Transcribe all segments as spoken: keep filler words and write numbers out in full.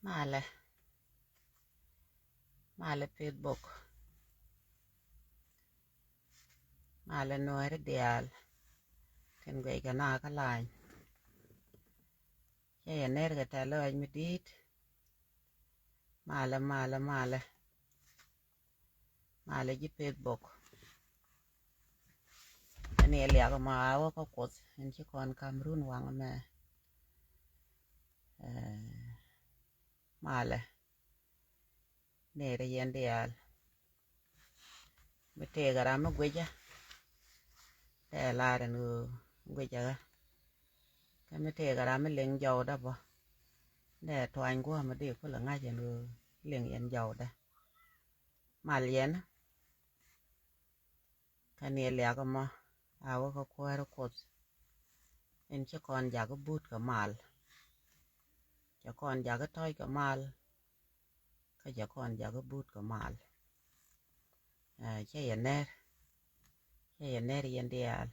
Malɛ, malɛ Facebook, malɛ Nuääri diaal tin guɛc kɛ na kä lany. Cä yɛ ner kɛ tɛ̈th lɔaac mi di̱i̱t. Malɛ, malɛ, malɛ. Malɛ ji̱ Facebook. Ɛn yɛ liak ma a wä kä Kuoth in ci kɔn Cameroon waŋ mɛ. Ɛɛ, malɛ. Nɛɛrɛ yɛn diaal. Mi tëëkɛ ram mi guicä, tɛ lar ɛn ɣöö guicä ɣä. Kä mi tëëkɛ ram mi liŋ jɔwdä bä, tɛ tuany guɔ̱ɔ̱m mi dee kulɛ ŋa̱c ɛn ɣöö liŋ yɛn jɔwdä. Mal yɛn. Kä ni liak ɛmɔ a wä kä kuäär Kuoth. Ɛn ci kɔn jakä but kɛ mal. Cɛ kɔn jakä tɔ̱ɔ̱c kɛ mal. Kä cɛ kɔn jakä but kɛ mal. Ɛ, cä yɛ ner. Cä yɛ ner yɛn diaal.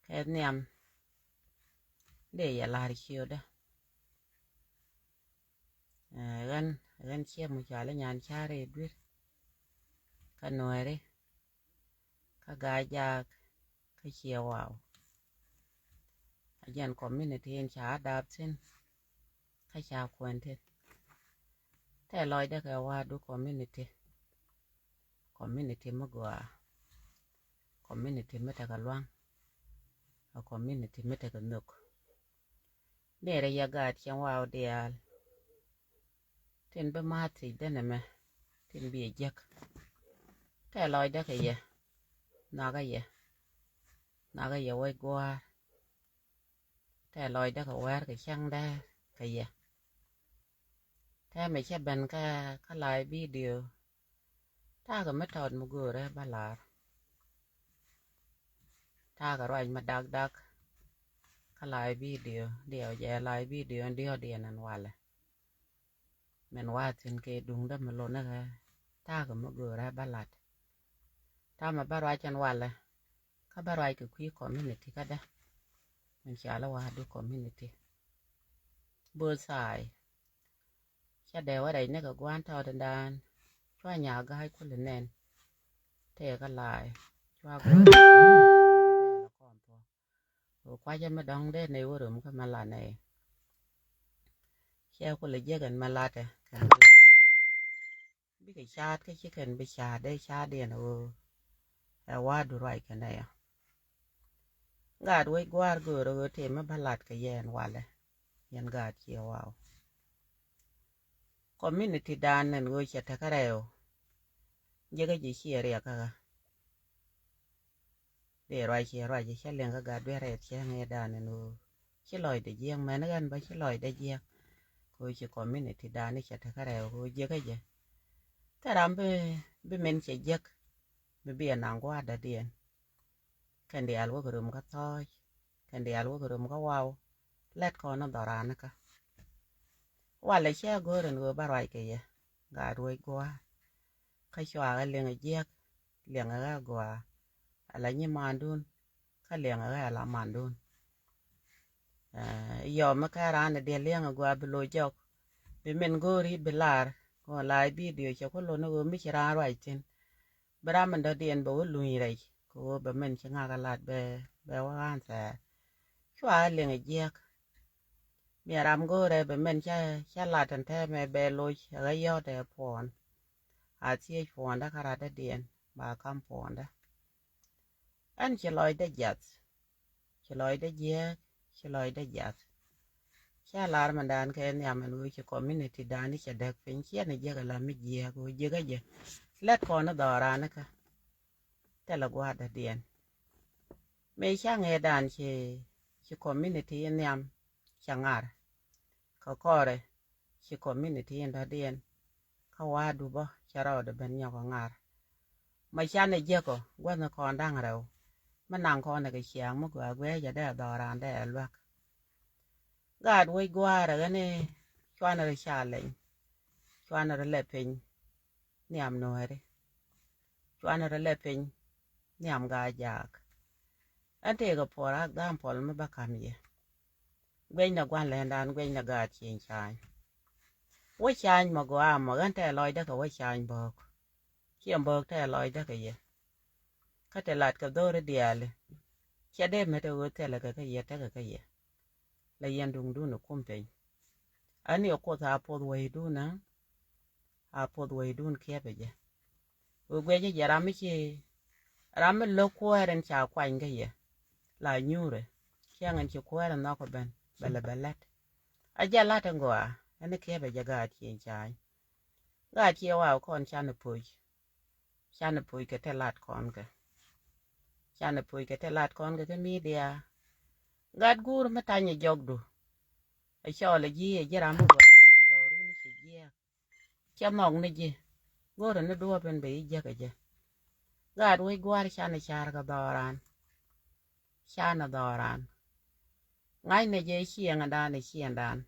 Kɛ nhiam dee yɛ la̱r ciötdä. Ɛ, ɣän, ɣän ciɛ mi cɔal i̱ Nyanca̱r i̱ Dui̱r. Kä Nuääri. Kä Gaa-jaak. Kä Ciɛ Waw. A jɛn community in ca dap thi̱n. Kä ca kuɛn thi̱n. Tɛ lɔcdä kɛ wa̱a̱du community. Community mi gɔaa. Community mi tekɛ lua̱ŋ. A community mi tekɛ nhök. Nɛɛrɛ yɛ gaat Ciɛ Waw diaal. Tin bi ma̱a̱th thiecdä nɛmɛ, tin bi yɛ jiäk. Tɛ lɔcdä kɛ yɛ. Nhɔakä yɛ. Nhɔakä yɛ wec gua̱a̱r. Tɛ lɔcdä kɛ wäär kɛ cäŋdä kɛ yɛ. Täämɛ cä ben kä, kä live video. Ta̱a̱ kɛ mi tɔt mi göörä bä la̱r. Ta̱a̱ kɛ ruac mi dak dak. Kä live video, diɛw jɛ live video in diɔ̱ɔ̱kdiɛn ɛn walɛ. Min wa̱a̱ thi̱n kɛ duŋdä mi lotnä kɛ ta̱a̱ kɛ mi göörä bä la̱t. Ta̱a̱ mi bä ruac ɛn walɛ. Kä bä ruac kɛ kui̱ community kädä. Min cɔal i̱ wa̱a̱du community. Both side. Cä dee wä rɛc ni kɛ gua̱a̱n tɔɔtdan. Cua nyaak ga̱a̱c kulɛ nɛn. Tëëkä la̱a̱c. Cua gua̱a̱n. Kɛ kuacä mi dɔ̱ŋ dee nɛy wä röm kä mi lat nɛy. Cɛ kulɛ jiäk ɛn mi latɛ kɛn mi latɛ. Bikɛ ca̱a̱t kä ci kɛn bi ca̱a̱t dee ca̱a̱t diɛn ɣöö ɛ wa̱a̱du ruac kɛ nɛy ɔ. Gaat wec gua̱a̱r göörä ɣöö tëë mi bä lat kɛ yɛ ɛn walɛ. Yɛn gaat Ciɛ Waw. Community dan ɛn ɣöö cɛ tekä rɛw. Jiäkä ji̱ ciɛ riɛk kä ɣä. Dee ruac ciɛ ruac cä liɛŋ kä gat duer rɛɛt cä ŋee dan ɛn ɣöö ci lɔcdɛ jiäk mɛn ɣän bä ci lɔcdɛ jiäk. Kɛ ɣöö ci community dan i̱ cɛ tekä rɛw kɛ ɣöö jiäkä jɛ. Thil ram bi, bi min cɛ jiäk. Bi bi ɛ naŋ gua̱a̱r dädiɛn. Kɛn diaal wä kɛ röm kä Thɔɔc. Kɛn diaal wä kɛ röm kä Waw. Lɛt kɔn ni dhɔran ni kä. Walɛ cä go̱o̱r ɛn ɣöö bä ruac kɛ yɛ. Gaat wec gua̱a̱r. Kä cua ɣä liɛŋ ɛ jiäk. Liɛŋ ɛ ɣä gɔaa. Ala nyi mandun. Kä liɛŋ ɛ ɣä ala mandun. Ɛ, yɔm mi kä raan ɛ diɛ liɛŋ ɛ gɔaa bi loc jɔk. Bi min go̱o̱ri bi lar. Kɔn la i̱ bidio cɛ ku lon ɛ ɣöö mi ci raan ruac thi̱n. Bi ram min dɔ̱diɛn bɛ wä luny rɛc kɛ ɣöö bɛ min ci ŋakä lat bɛ, bɛ wä ɣa̱a̱n thɛɛr. Cua ɣä liŋ ɛ jiäk. Miɛ ram go̱o̱rɛ bɛ min cä, cä lat ɛn tɛmɛ bɛ loc ɛ ɣä yɔ̱t ɛ puɔ̱ɔ̱n. A thiec puɔ̱ɔ̱ndä kä rat dädiɛn ba ka̱m puɔ̱ɔ̱ndä. Ɛn ci lɔcdä jiath. Ci lɔcdä jiääk, ci lɔcdä jiath. Ca lar mɛndan kɛ nhiam ɛn ɣöö ci community dan i̱ cɛ däk piny ciɛ ni jiäk ala mi jiääk ɣöö jiäkä jɛ. Lɛt kɔn ni dhɔɔranikä. Thilɛ gua̱a̱r dädiɛn. Mëë ca ŋɛɛdan ci, ci community in nhiam cɛ ŋa̱r. Kɛ kɔrɛ ci community in dɔ̱diɛn. Kä wa̱a̱ dupä cɛ rɔɔdɛ ben nyɔk ɛ ŋa̱r. Ma canɛ jiäkɔ guäthni kɔn da̱ŋ rɛw. Mi naŋ kɔn ɛ kɛ ciaŋ mi gɔaa guiɛcɛ dee dhɔran dee ɛ luäk. Gaat wec gua̱a̱rɛ ɣän i̱ cuanɛ rɔ ca leny. Cuanɛ rɔ lɛ piny. Nhiam nuääri. Cuanɛ rɔ lɛ piny. Nhiam gaa jaak. Ɛn tëëkɛ puɔr a ga̱a̱m puɔl mi bä ka̱m yɛ. Guecnɛ gua̱n lɛndan guecnɛ gaat cieŋ ca̱a̱ny. Wä cany mɔ gɔaa mɔ ɣän tɛ lɔcdä kɛ wä cany bɔɔk. Ciɛ bɔɔk tɛ lɔcdä kɛ yɛ. Kä tɛ lat kɛ dho̱ri diaali. Cɛ dee mɛt ɛ ɣöö thilɛ kɛ kä yɛ tekɛ kä yɛ. La yɛn duŋdun ɛ kum piny. Ani ɛ kuoth a puɔth wɛydun ɛ. A puɔth wɛydun kiɛpɛ jɛ. Wee guiɛcä jɛ ram mi ci ram mi lo̱k kuäär in ca kuany kä yɛ. La nyuurɛ. Ciaŋ in ci kuäär in nhɔk ɛ ben bɛ lɛ bɛ lät. A jɛ lat in gɔaa ɛn kiɛpɛ jɛ gaat ci in cany. Gaat ciɛ waw kɔn canɛ poc. Canɛ poc kɛ te lat kɔn kɛ. Canɛ poc kɛ te lat kɔn kɛ kä midia. Gat guur mi tanyɛ jɔkdu. A cɔl a ji̱ a ji̱ ram mi gɔaa kɛ ci dhɔrun ci jiɛk. Cɛ nhɔk ni ji̱. Go̱rɛ ni duɔ̱ɔ̱p in bɛ yi jiäk a jɛ. Gaat wec gua̱a̱r canɛ car kɛ dhɔran. Canɛ dhɔran. Ŋa̱cnɛ jɛ ciɛŋdan ɛ ciɛŋdan.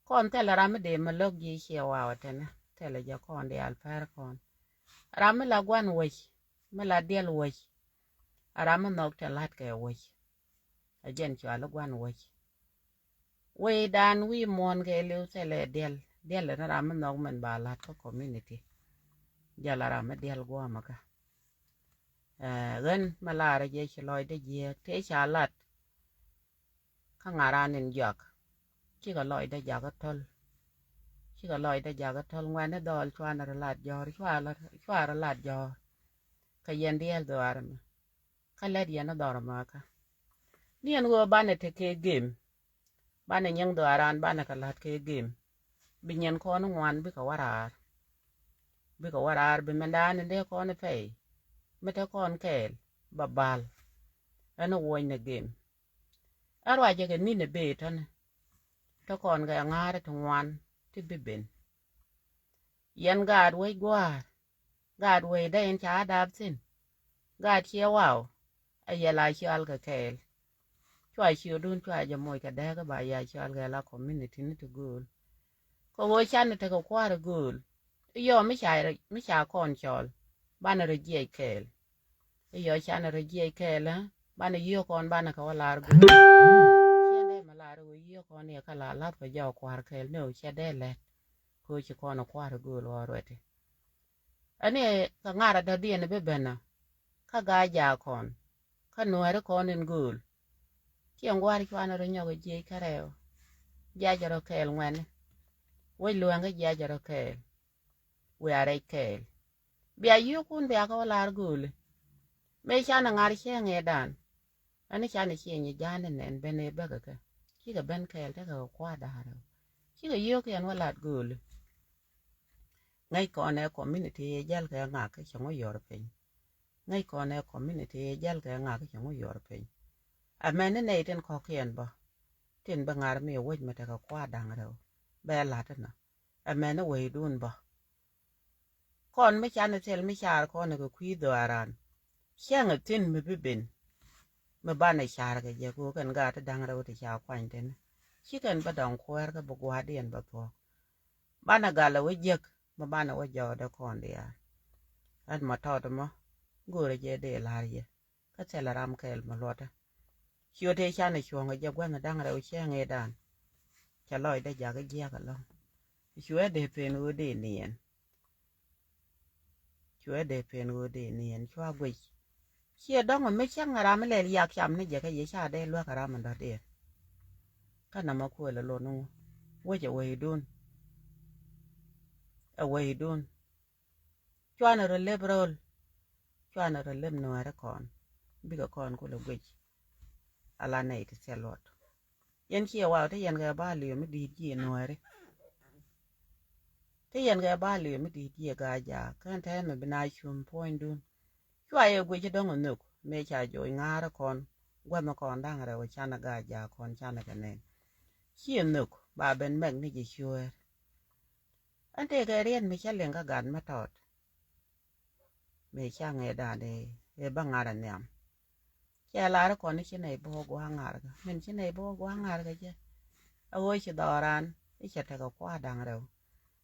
Kɔn thilɛ ram mi dee mi lo̱k ji̱ ciɛ waw tɛnɛ thilɛ jɛ kɔn diaal pɛr kɔn. Ram mi la gua̱n wec mi la diɛl wec. A ram mi nhɔk tɛ la̱t kɛ wec. A jɛn cua li gua̱n wec. Wecdan wi̱i̱ muɔ̱ɔ̱n kɛ liw thilɛ diɛl diɛl ni ram mi nhɔk min ba la̱t kä community. Jɛl a ram mi diɛl gua̱a̱mɛ kä. Ɣän mi laarä jɛ ci lɔcdä jiääk tëë ca lat. Kä ŋa̱ran in jɔak. Cikɛ lɔcdä jakä to̱l. Cikɛ lɔcdä jakä to̱l ŋuɛ̈ni dhɔɔl cuanɛ rɔ lat jɔ̱ɔ̱r cua rɔ lat jɔ̱ɔ̱r. Kä yɛn diɛɛl dhɔaar ɛmɛ. Kä lät yɛn dhɔr ɛmɛ kä. Ni ɛn ɣöö banɛ te kɛ gem. Banɛ nyieŋ dhɔaaran banɛ kɛ la̱t kɛ gem. Bi nyɛn kɔn ŋuan bikɛ wä raar. Bikɛ wä raar bi mɛndan in dee kɔn pɛy. Mi te kɔn kɛɛl ba bal. Ɛn wuɔ̱cnɛ gem. Ɛ ruacɛ kɛ ni̱n ɛ bee tɔ̱nɛ. Te kɔn kɛ ŋa̱a̱rɛ ti ŋuan ti bi ben. Yɛn gaat wec gua̱a̱r. Gaat wecdä in ca dap thi̱n. Gaat ciɛ waw. Ɛ yɛ la cɔal kɛ kɛɛl. Cua ciötdun cua jɛ moc kɛ dääk kä ba ya cɔal kɛ la community ni ti gööl. Kɛ ɣöö canɛ tekɛ kua̱r ɛ gööl. Iyɔ mi ca kɔn cɔl. Banɛ rɔ jiɛc kɛɛl. Iyɔ canɛ rɔ jiɛc kɛɛl ɛ banɛ yiëë kɔn banɛ kɛ wä lar gööl. Ciɛ dee mɛ lar ɛ ɣöö yiëë kɔn yɛ kä la la̱th kɛ jɔw kua̱r kɛɛl ni ɣöö cɛ dee lɛt. Kɛ ɣöö ci kɔn ɛ kua̱r ɛ gööl ɣɔɔ ruɛti. Ɛn i̱ kɛ ŋa̱r a dɔ̱diɛn bi ben ɔ. Kä Gaa-jaak kɔn kä Nuääri kɔn in gööl. Ciɛ ŋua̱r cuanɛ rɔ nyɔk jiɛc kä rɛw. Jiacɛ rɔ kɛɛl ŋuɛ̈ni. Wec luäŋ kä jiacɛ rɔ kɛɛl. Wiaa rɛc kɛɛl. Bia yiökun bia kɛ wä lar gööli. Mëë canɛ ŋa̱r cieŋ ëëdan. Ɛn canɛ ciɛ nyi ja̱a̱n in ɛn ben ëë bäkɛ kɛ. Cikɛ ben kɛɛl tekɛ kɛ kua̱r da̱a̱r rɛw. Cikɛ yiök yɛn wä lat gööli. Ŋäc kɔn ɛ community ɛ jäl kɛ ŋak kä cɛ ŋu yɔr piny. Ŋäc kɔn ɛ community ɛ jäl kɛ ŋak kä cɛ ŋu yɔr piny. Ɛ mɛn ni nɛy tin kɔ̱kiɛn bä. Tin bä ŋa̱r mi ɛ wec mi tekɛ kua̱r da̱ŋ rɛw bɛ la̱t inɔ. Ɛ mɛn ni wecdun bä. Kɔn mi canɛ thil mi car kɔn ɛ kɛ kui̱ dhɔaaran. Cäŋ ɛ thi̱n mi bi ben. Mi banɛ car kɛ jɛ kɛ ɣöö kɛn gaat ti da̱ŋ rɛw ti ca kuany tini. Ci kɛn bä dɔ̱ŋ kuäär kä bi gua̱a̱rdiɛn bä thuɔ̱k. Banɛ gal ɛ wä jiäk mi banɛ wä jɔɔdɛ kɔn diaal. Ɣän mɔ tɔt mɔ go̱o̱rɛ jɛ dee la̱r yɛ. Kä thilɛ ram kɛɛl mi luɔtdä. Ciöt ëë canɛ cuɔ̱ŋ ɛ jɛ gua̱n da̱ŋ rɛw cäŋ ëëdan. Cɛ lɔcdä jakä jiäk ɛlɔ̱ŋ. Cuɛ dee pen ɣöö dee niɛn. Cuɛ dee pen ɣöö dee niɛn cua guic. Ciɛ dɔ̱ŋ mi cäŋ ram mi lɛl yak cam ni jɛ kä yɛ ca dee luäk ram mi dɔ̱diɛn. Kä nɔmɔ kuël ɛ lot ni ŋu. Wec ɛ wecdun. Ɛ wecdun. Cuanɛ rɔ lep röl. Cuanɛ rɔ lep Nuääri kɔn. Bikɛ kɔn kulɛ guic. Ala nɛy ti thil luɔt. Yɛn ciɛ waw ti yɛn kɛ ba li̱w mi di̱i̱t jiɛ Nuääri. Ti yɛn kɛ ba li̱w mi di̱i̱t jiɛ Gaa-jaak kɛn tɛmɛ bi na cum puɔ̱nydun. Cua yɛ guic dɔ̱ŋ nhök mëë ca joc ŋa̱a̱ri kɔn gua̱th kɔn da̱ŋ rɛw canɛ Gaa-jaak kɔn canɛ kɛ nɛn. Ciɛ nhök ba ben mɛk ni jɛ cueer. Ɛn tëëkɛ riɛt mi cä liŋ kä gat mi tɔt. Mëë ca ŋee da̱a̱n ëë bä ŋa̱r ɛ nhiam. Cɛ lar kɔn i̱ ci nɛy bä wä gua̱a̱ ŋa̱r kɛ min ci nɛy bä wä gua̱a̱ ŋa̱r kɛ jɛ. A ɣöö ci dhɔran i̱ cɛ tekɛ kua̱r da̱ŋ rɛw.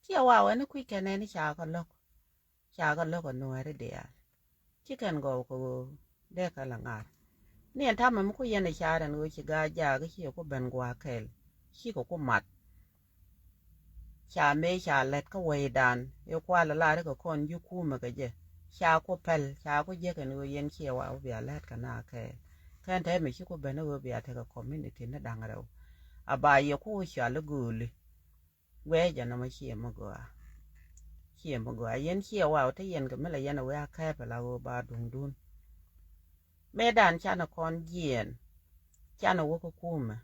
Ciɛ waw ɛn i̱ kui̱ kɛn ɛn i̱ ca kɛ lo̱k. Ca kɛ lo̱k ɛ Nuääri diaal. Ci kɛn gɔw kɛ ɣöö dee kɛ lɛ ŋa̱r. Ni ɛn ta̱mɛ mi ku yɛn ɛ car ɛn ɣöö ci Gaa-jaak i̱ ci kɛ ku ben gua̱a̱ kɛl. Ci kɛ ku mat. Ca mëë ca lät kä wecdan i̱ kual lar kɛ kɔn ji̱ kumɛ kɛ jɛ. Ca ku pɛl ca ku jiäk ɛn ɣöö yɛn ciɛ wa wä bia lät kɛ na kɛɛl. Kɛn tɛmɛ ci ku ben ɣöö bia tekɛ community ni da̱ŋ rɛw. A ba yɛ ku cɔal i̱ gööli. Guɛcɛ jɛ nɔmɔ ciɛ mi gɔaa. Ciɛ mi gɔaa yɛn ciɛ wa wä te yɛn kɛ mi la yɛn a wee a kɛɛpɛ la ɣöö ba duŋdun. Mëëdan canɛ kɔn jiɛɛn. Canɛ wä kä kumɛ.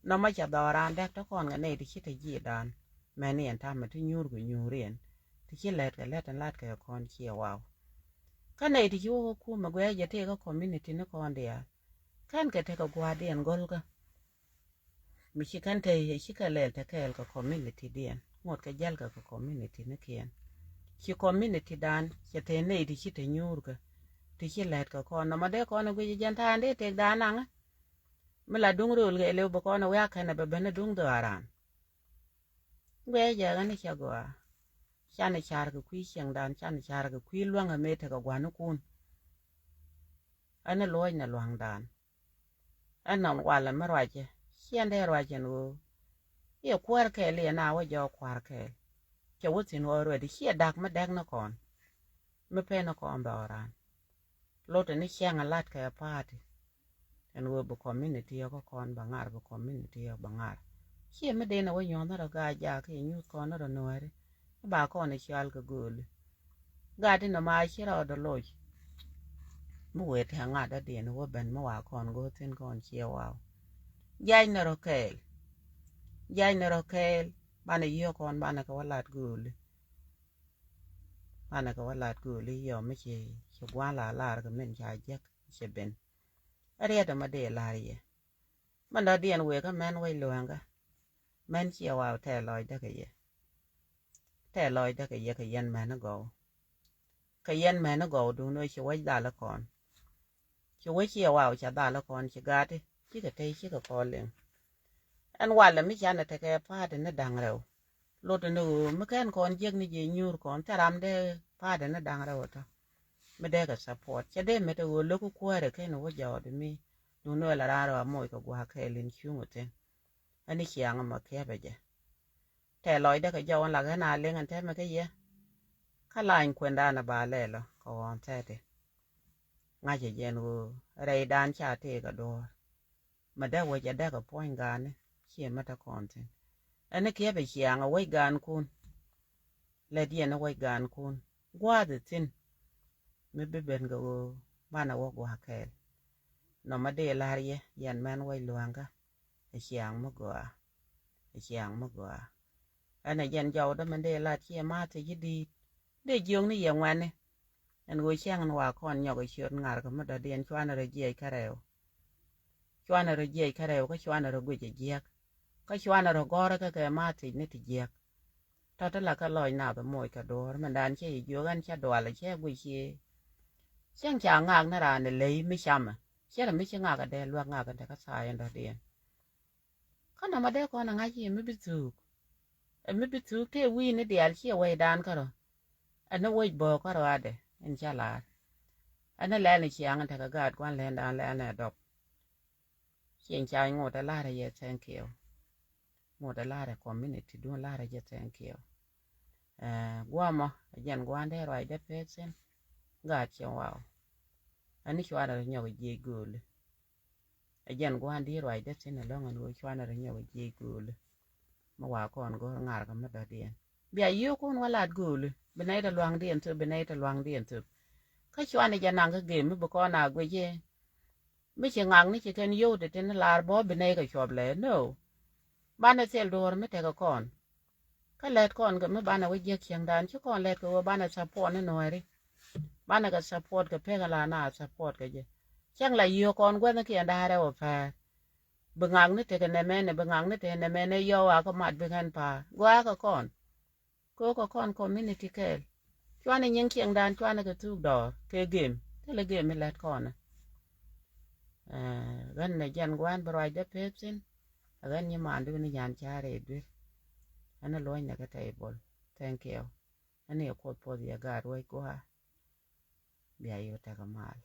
Nɔmɔ cɛ dhɔɔran dɛk te kɔn kɛ nɛy ti ci te ji̱dan. Mɛn yɛn tamɛ ti nyuur kɛ nyuur yɛn ti ci lɛt kɛ lɛt in lat kɛ kɔn ciɛ waw. Kä nɛy ti ci wä kä kumɛ guɛ jɛ tëë kä community ni kɔn diaal. Kɛn kɛ tekɛ gua̱a̱r diɛn gɔl kä. Mi ci kɛn te ci kɛ lɛl te kɛɛl kɛ community diɛn ŋot kɛ jäl kɛ kɛ community ni kiɛn. Ci community dan cɛ te nɛy ti ci te nyuur kɛ ti ci lɛt kɛ kɔn nɔmɔ dee kɔn guic jɛn ta̱a̱ dee tek dan naŋä. Mi la duŋ rööl kɛ lëw bɛ kɔn wiak kɛn bɛ ben duŋ dhɔaaran. Guɛ jɛ ɣän i̱ cɛ gɔaa. Canɛ car kɛ kui̱ cieŋdan canɛ car kɛ kui̱ luäŋ ɛ mëë tekɛ gua̱nikun. Ɛn i̱ luɔc nɛ lua̱ŋdan. Ɛn nɔn walɛ mi ruacɛ ciɛn dee ruacɛ ɛn ɣöö i̱ kuäär kɛɛl i̱ ɛn a wä jɔɔk kua̱r kɛɛl. Cɛ wä thi̱n ɣɔɔ ruɛt i̱ ciɛ da̱k mi dɛk ni kɔn. Mi pen ni kɔn bɛ ɣɔran. Lot ɛn i̱ ciɛŋ ɛ lat kɛ party. Ɛn ɣöö bi community ɔ kä kɔn bɛ ŋar bi community ɔ bɛ ŋar. Ciɛ mi den ɛ wä nyuɔ̱th ni rɔ gaa jaak i̱ nyuth kɔn ni rɔ nuääri. Ba kɔn i̱ cial kɛ gööli. Gat inɔ ma ci rɔɔdɛ loc. Mi wëë tɛ̈ ŋa̱t dɔ̱diɛn wä ben mi wa kɔn go̱o̱r thi̱n kɔn ciɛ waw. Jiac ni rɔ kɛɛl. Jiac ni rɔ kɛɛl. Banɛ yiëë kɔn banɛ kɛ wä lat gööli. Banɛ kɛ wä lat gööli yɔ mi ci ci gua̱a̱n la lar kɛ min ca jiäk ci ben. Riɛt ɛmɔ dee lar yɛ. Mɛn dɔ̱diɛn wëë kä mɛn wec luäŋkä. Mɛn ciɛ waw tɛɛ lɔcdä kɛ yɛ. Tɛɛ lɔcdä kɛ yɛ kɛ yɛn mɛn gɔw. Kɛ yɛn mɛn gɔw duun wec ci wec dhal kɔn. Ci wec ciɛ waw ca dhal kɔn ci gaati cikɛ tey cikɛ kɔɔl liŋ. Ɛn walɛ mi canɛ tekɛ pa̱a̱t ni da̱ŋ rɛw. Lot ni ɣöö mi kɛn kɔn jiäk ni jiɛ nyuur kɔn thil ram dee pa̱a̱t ni da̱ŋ rɛw tɔ. Mi dee kɛ support cɛ dee met ɣöö lo̱k kuäärɛ kɛn wä jɔɔt mi. Duun wec la raan rɛw a moc kɛ gua̱a̱k kɛɛl in cuŋ wä thi̱n. Ɛn i̱ ciaŋ ɛmɔ kiɛpɛ jɛ. Tɛ lɔcdä kɛ jɔw ɛn lak ɣän a liŋ ɛn tɛmɛ kä yɛ. Kä lany kuɛndan a ba lɛl ɔ kɛ ɣɔn thɛti. Ŋa̱cä jɛn ɣöö rɛydan ca tëëk a duɔ̱ɔ̱r. Mɛ däk wec a däk a puɔ̱ny gaani ciɛ mɛ te kɔn thi̱n. Ɛn i̱ kiɛpɛ ciaŋ a wec gaankun. Lɛt yɛn a wec gaankun gua̱a̱th thi̱n. Mi bi ben kɛ ɣöö banɛ wä gua̱a̱k kɛɛl. Nɔmɔ dee la̱r yɛ yɛn mɛn wec lua̱ŋkä. Ɛ ciaŋ mi gɔaa. Ɛ ciaŋ mi gɔaa. Ɛn ɛ jɛn jɔwdä min dee lat ciɛ ma̱a̱th thiec i̱ di̱i̱t. Dee jiökni yɛ ŋuɛ̈tni. Ɛn ɣöö cäŋ ni wa kɔn nyɔk ɛ ciöt ŋa̱rkä mi dɔ̱diɛn cuanɛ rɔ jiɛc kä rɛw. Cuanɛ rɔ jiɛc kä rɛw kä cuanɛ rɔ guic ɛ jiäk. Kä cuanɛ rɔ gɔ̱rä kä kɛ ma̱a̱th thiec ni ti jiäk. Tɔ̱ ti la kä lɔc nath moc kɛ duɔ̱ɔ̱r mindan cä yɛ jiök ɛn cä dual cä guic ci. Cäŋ ca ŋak ni raan ɛ ley mi camɛ. Cä rɛ mi ci ŋak ɛ dee luäk ŋak ɛ dee kä tha̱a̱c ɛn dɔ̱diɛn. Kä nɔmɔ dee kɔn ɛ ŋa̱c i̱ mi bi thuuk. Ɛ mi bi thuuk tëë wi̱i̱ni diaal ciɛ wecdan kärɔ. Ɛn ni wec bɔɔk kärɔ adɛ ɛn cä la̱a̱r. Ɛn ni lɛl ni ciaŋ ɛn tekɛ gaat gua̱n lɛndan lɛl ni ɛ dɔp. Ciɛn ca ŋot ɛ la̱rä yɛ thank you. Ŋot ɛ la̱rä community duun la̱rä jɛ thank you. Ɛ guamɔ ɛ jɛn gua̱n dee ruacdɛ peth thi̱n. Gaat cɛ waw. Ɛn ni cuarɛ rɔ nyɔk ɛ jiec gööli. Ɛ jɛn gua̱n dee ruacdɛ thi̱n ɛlɔ̱ŋ ɛn ɣöö cuarɛ rɔ nyɔk ɛ jiec gööli. Mi wa kɔn go̱o̱r ŋa̱rkä mi dɔ̱diɛn bia yiöökun wä lat gööli bi nɛy tɛ lua̱ŋdiɛn thöp bi nɛy tɛ lua̱ŋdiɛn thöp. Kä cuarɛ jɛ naŋ kä gem mi bi kɔn a guic i̱ mi ci ŋakni ci kɛn yio̱w ti tin laar bä bi nɛy kɛ cuɔp lɛ no. Banɛ thil duɔ̱ɔ̱r mi tekɛ kɔn. Kä lɛt kɔn kɛ mi banɛ wä jiäk cieŋdan ci kɔn lɛt kɛ wä banɛ support ni nuääri. Banɛ kɛ support kɛ pek ala na support kɛ jɛ. Cäŋ la yiöö kɔn guäthni kiɛn da̱a̱rɛ wä pɛɛ. Bi ŋakni tekɛ nɛmɛnɛ bi ŋakni tekɛ nɛmɛnɛ yɔw a kä mat bi kɛn pa̱a̱ gua̱a̱ kɛ kɔn. Kɛ ɣöö kɛ kɔn community kɛɛl. Cuanɛ nyiŋ cieŋdan cuanɛ kɛ thuk dɔɔr kɛ gem thilɛ gem mi lät kɔnɛ. Ɣän nɛ jɛn gua̱a̱n bi ruacdä peth thi̱n. Ɛ ɣän nyi mandun ni nyan ca̱rɛ i̱ dui̱r. Ɣän ni luɔ̱nynɛ kɛ tɛy bol. Thank you. Ɣän ni ɛ kuoth puɔth yɛ gaat wec gua̱a̱. Bia yɛ tekɛ mal.